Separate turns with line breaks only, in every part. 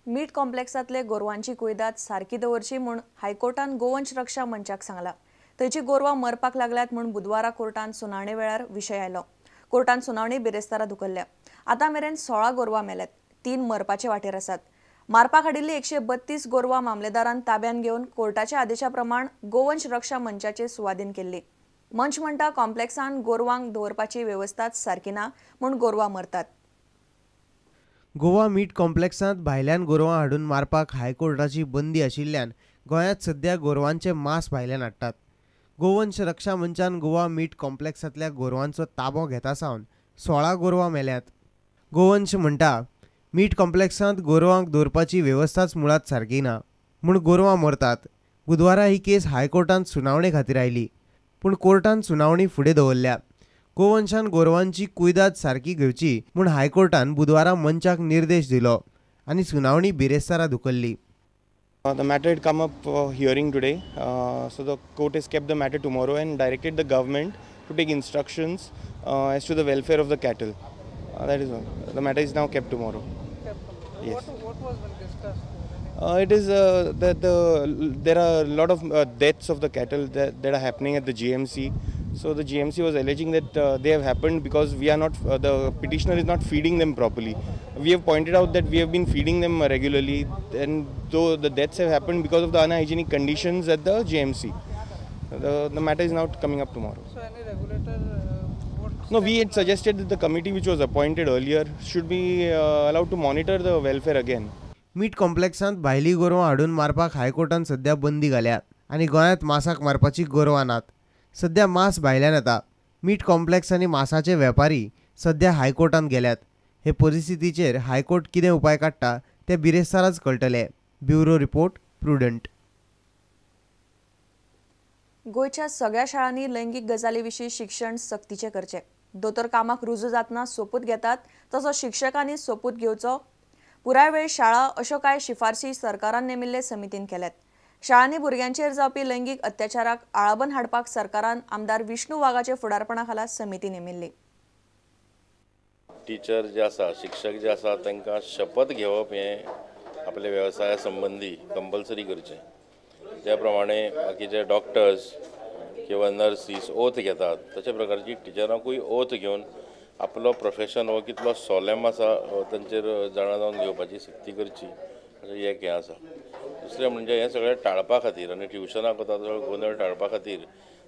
मीट कॉम्प्लेक्सांतले गोरवांची कुयदाद सारकी दवरची म्हूण हायकोर्टान गोवंश रक्षा मंचाक सांगला. थंयची गोरवां मरपाक लागल्यात म्हूण बुधवारा कोर्टान सुनावणे वेळार विशय आयलो. कोर्टान सुनावणी बिरेस्तारा धुकल्ल्या. आतां मेरेन 16 गोरवां मेल्यात, 3 मरपाचे वाटेर आसात. मारपाक हाडिल्ली 132 गोरवां मामलेदारान ताब्यान घेवन कोर्टाच्या आदेशा प्रमाण गोवंश रक्षा मंचाचे सुवादीन केल्ली. मंच म्हणटा कॉम्प्लेक्सान गोरवांक दवरपाची वेवस्थाच सारकी ना म्हूण गोरवां मरतात.
गोवा मीट कॉम्प्लेक्सांत भायल्यान गोरवां हाडून मारपाक हायकोर्टाची बंदी आशिल्ल्यान गोंयांत सध्या गोरवांचे मांस भायल्यान हाडटात. गोवंश रक्षा मंचान गोवा मीट कॉम्प्लेक्सांतल्या गोरवांचो ताबो घेता सावन 16 गोरवां मेल्यात. गोवंश म्हणटा मीट कॉम्प्लेक्सांत गोरवांक दवरपाची वेवस्थाच मुळांत सारकी ना म्हूण गोरवां मरतात. बुधवारा ही केस हायकोर्टांत सुनावणे खातीर आयली, पूण कोर्टान सुनावणी फुडें दवरल्या. गोवंशान गोरवांची कुयदाद सारकी घेवची म्हूण हायकोर्टान बुधवारा मंचाक निर्देश दिलो आनी सुनावणी बिरेस्तारा धुकल्ली.
The matter had come up for hearing today, so the court has kept the matter tomorrow and directed the government to take instructions as to the welfare of the cattle. That is all. The matter is now kept tomorrow. Yes.
What was been discussed?
It is that there are a lot of deaths of the cattle that are happening at the GMC. So the GMC was alleging that they have happened because we are not, the petitioner is not feeding them properly. We have pointed out that we have been feeding them regularly, and though the deaths have happened because of the unhygienic conditions at the GMC. The matter is now coming up tomorrow.
So any regulator?
No, we had suggested that the committee which was appointed earlier should be allowed to monitor the welfare again.
Meat कॉम्प्लेक्सांत भायली गोरवां हाडून मारपाक हायकोर्टान सध्या बंदी घाल्या आनी गोंयांत मासाक मारपाची गोरवां नात. सध्या मांस भायल्यान येता. मीट कॉम्प्लेक्स आनी मासाचे वेपारी सध्या हायकोर्टांत गेल्यात. हे परिस्थितीचेर हायकोर्ट कितें उपाय काडटा ते बिरेस्ताराच कळटले. Bureau report, Prudent.
गोंयच्या सगळ्या शाळांनी लैंगीक गजाली विशीं शिक्षण सक्तीचें करचें. दोतोर कामाक रुजू जातना सोपूत घेतात तसो शिक्षकांनी सोपूत घेवचो. पुराय वेळ शाळा अश्यो कांय शिफारशी सरकारान नेमिल्ले समितीन केल्यात. शाळांनी भुरग्यांचेर जावपी लैंगीक अत्याचाराक आळाबंद हाडपाक सरकारान आमदार विष्णू वाघाच्या फुडारपणा खाला समिती नेमिल्ली.
टिचर जे आसा, शिक्षक जे आसा तांकां शपथ घेवप हें आपल्या वेवसाया संबंदी कंपल्सरी करचें. त्या प्रमाणे बाकीचे डॉक्टर्स किंवा नर्सीस ओथ घेतात तशे प्रकारची टिचरांकूय ओथ घेवन आपलो प्रोफेशन हो कितलो सोलेम आसा तांचेर जाणा जावन घेवपाची सक्ती करची अशें एक हें आसा. दुसरें म्हणजे हें सगळें टाळपा खातीर आनी ट्युशनाक वता तो गोंदळ टाळपा खातीर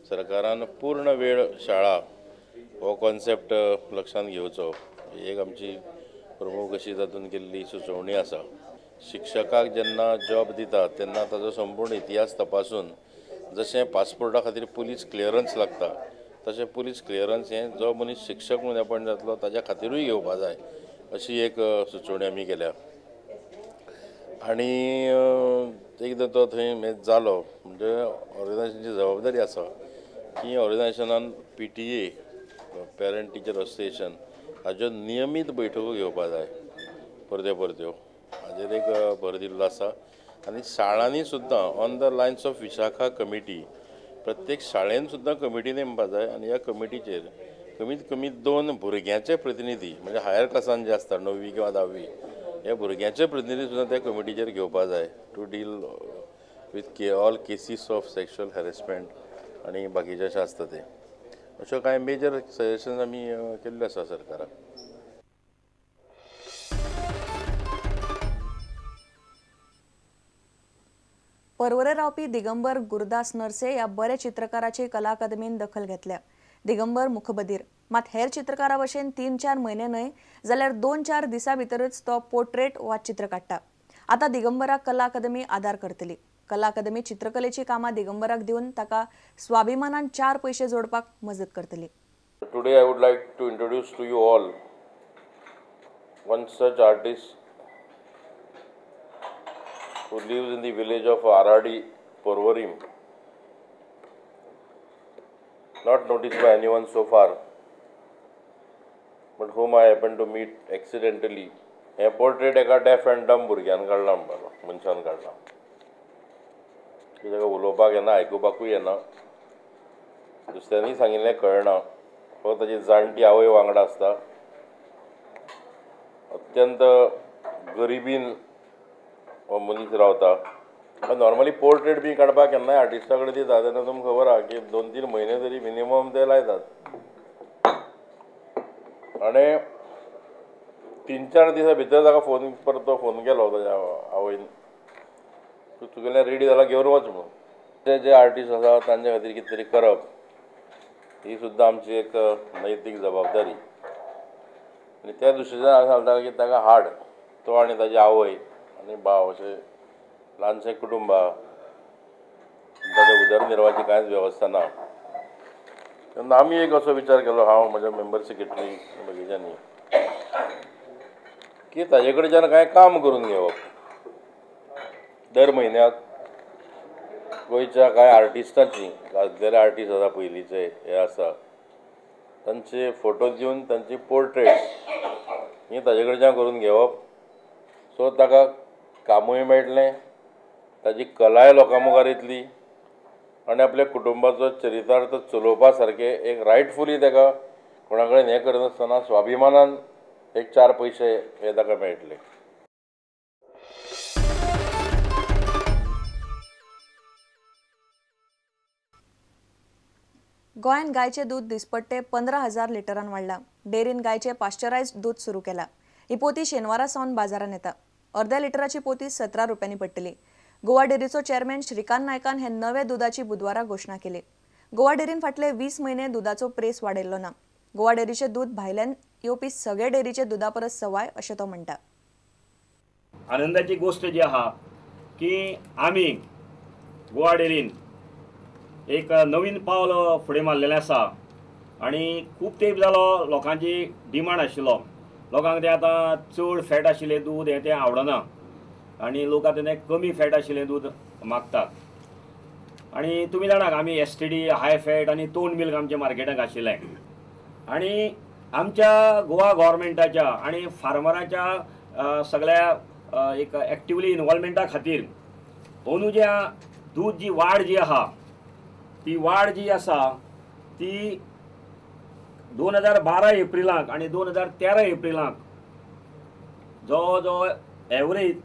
सरकारान पूर्ण वेळ शाळा हो कॉन्सेप्ट लक्षांत घेवचो, एक आमची प्रमुख अशी तातूंत केल्ली सुचोवणी आसा. शिक्षकाक जेन्ना जॉब दिता तेन्ना ताजो संपूर्ण इतिहास तपासून जशें पासपोर्टा खातीर पुलीस क्लियरन्स लागता तशें पुलीस क्लियरन्स हें जो मनीस शिक्षक म्हणून अपॉयंट जातलो ताज्या खातिरूय घेवपा जाय अशी एक सुचोवणी आमी केल्या. आनी एकदां तो थंय जालो म्हणजे ऑर्गनायजेशनची जबाबदारी आसा की ऑर्गनायजेशनान PTA, parent teacher association हाज्यो नियमीत बैठको घेवपा जाय परत्यो परत्यो, हाजेर एक भर दिल्लो आसा. आनी शाळांनी सुद्दां on the lines of Vishakha committee प्रत्येक शाळेन सुद्दां कमिटी नेमपा जाय आनी ह्या कमिटीचेर कमीत कमी 2 भुरग्यांचे प्रतिनिधी म्हणजे हायर क्लासान जे आसता 9वी किंवा 10वी ह्या भुरग्यांचे प्रतिनिधी सुद्दां त्या कमिटीचेर घेवपा जाय to deal with all cases of sexual harassment आनी बाकीचें अशें आसता तें. अश्यो कांय मेजर सजेशन्स आमी केल्ले आसा सरकाराक.
पर्वरे रावपी दिगंबर गुरुदास नरसे ह्या बऱ्या चित्रकाराची कला अकादमीन दखल घेतल्या. दिगंबर मुखबधीर, मात हेर चित्रकारा भशेन 3-4 म्हयने न्हय जाल्यार 2-4 दिसां भितरच तो पोर्ट्रेट वा चित्र काडटा. आतां दिगंबराक कला अकादमी आदार करतली. कला अकादमी चित्रकलेची कामां दिगंबराक दिवन ताका स्वाभिमानान 4 पयशे जोडपाक मजत करतली.
Today I would like to introduce to you all one such artist who lives in the village of Aradi, Porvorim, not noticed by anyone so far, but whom I happened to meet accidentally. हे portrait एका def and डम भुरग्यान काडला म्हणपाचो, मनशान काडला. ताका उलोवपाक येना, आयकुपाकूय येना, दुसऱ्यांनी सांगिल्लें कळना, फक्त ताची जाणटी आवय वांगडा आसता. अत्यंत गरिबीन हो मनीस रावता. नॉर्मली पोर्ट्रेट बी काडपाक केन्नाय आर्टिस्टा कडेन दिता तेन्ना तुमकां खबर आहा की 2-3 म्हयने तरी मिनिमम ते लायतात आनी 3-4 दिसां भितर ताका फोन परतो फोन केलो ताज्या आवयन, तूं तुगेलें रेडी जाल्यार घेवन वच म्हणून. ते जे आर्टिस्ट आसा तांच्या खातीर कितें तरी करप ही सुद्दां आमची एक नैतीक जबाबदारी. आनी त्या दृश्टीच्यान हांव सांगता की ताका हाड, तो आनी ताजी आवय आनी भाव अशें ल्हानशें कुटुंब आहा, ताच्या उदरनिर्वाहाची कांयच वेवस्था ना. तेन्ना आमी एक असो विचार केलो, हांव म्हज्या मेंबर सेक्रेटरी बाकीच्यांनी, की ताजे कडच्यान कांय काम करून घेवप. दर म्हयन्याक गोंयच्या कांय आर्टिस्टांची, गाजलेले आर्टिस्ट आसा पयलींचे हे आसा, तांचे फोटो दिवन तांची पोर्ट्रेट्स ही ताजे कडच्यान करून घेवप. सो ताका कामूय मेळटलें, ताजी कलाय लोकां मुखार येतली आनी आपल्या कुटुंबाचो चरितार्थ चलोवपा सारकें एक रायटफुली ताका कोणा कडेन हें करनासतना स्वाभिमानान एक 4 पयशे हे ताका मेळटले.
गोंयांत गायचें दूद दिसपट्टे 15,000 लिटरान वाडलां. डेअरीन गायचें पाश्चरायज्ड दूद सुरू केलां. ही पोती शेनवारा सावन बाजारांत येता. अर्द्या लिटराची पोती 17 रुपयांनी पडटली. गोवा डेअरीचो चेअरमॅन श्रीकांत नायकान हे नवे दुदाची बुधवारा घोशणा केली. गोवा डेअरीन फाटले 20 म्हयने दुदाचो प्रेस वाडयल्लो ना. गोवा डेअरीचें दूद भायल्यान येवपी सगळे डेअरीचे दुदा परस सवाय अशें तो म्हणटा.
आनंदाची गोष्ट जी आहा की आमी गोवा डेअरीन एक नवीन पावल फुडें मारलेलें आसा आनी खूब तेंप जालो लोकांची डिमांड आशिल्लो. लोकांक तें आतां चड फॅट आशिल्लें दूद हें तें आवडना आनी लोक आतां तें कमी फॅट आशिल्लें दूद मागतात. आनी तुमी जाणात आमी एसटीडी, हाय फॅट आनी तोंड मिल्क आमच्या मार्केटाक आशिल्लें आनी आमच्या गोवा गव्हर्मेंटाच्या आनी फार्मराच्या सगळ्या एक एक्टिवली इनवॉल्वमेंटा खातीर अंदू जें दूद जी वाड जी आहा ती वाड जी आसा ती 2012 एप्रिलाक आनी 2013 एप्रिलाक जवळ जवळ एवरेज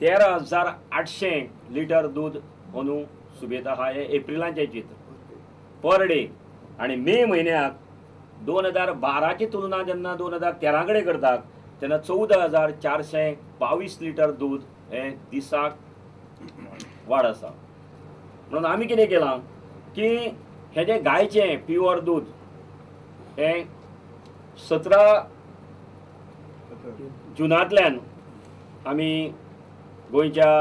13,800 लिटर दूद अंदू सुबेत आहा. हे एप्रिलाचें चित्र पर डे. आनी मे म्हयन्याक 2012ची तुलना जेन्ना 2013 कडेन करतात तेन्ना 14,422 लिटर दूद हें दिसाक वाड आसा. म्हणून आमी कितें केलां की हें जें गायचें प्युअर दूद हें 17 जुनांतल्यान आमी गोंयच्या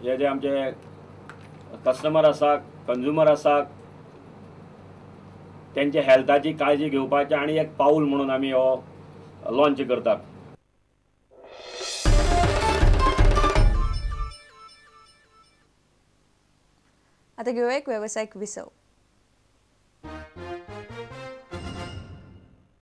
हे जे आमचे कस्टमर आसा, कंज्युमर आसा, तेंच्या हेल्थाची काळजी घेवपाचें आनी एक पावल म्हणून आमी हो लॉन्च करतात.
आता घेऊया एक व्यावसायिक विसव.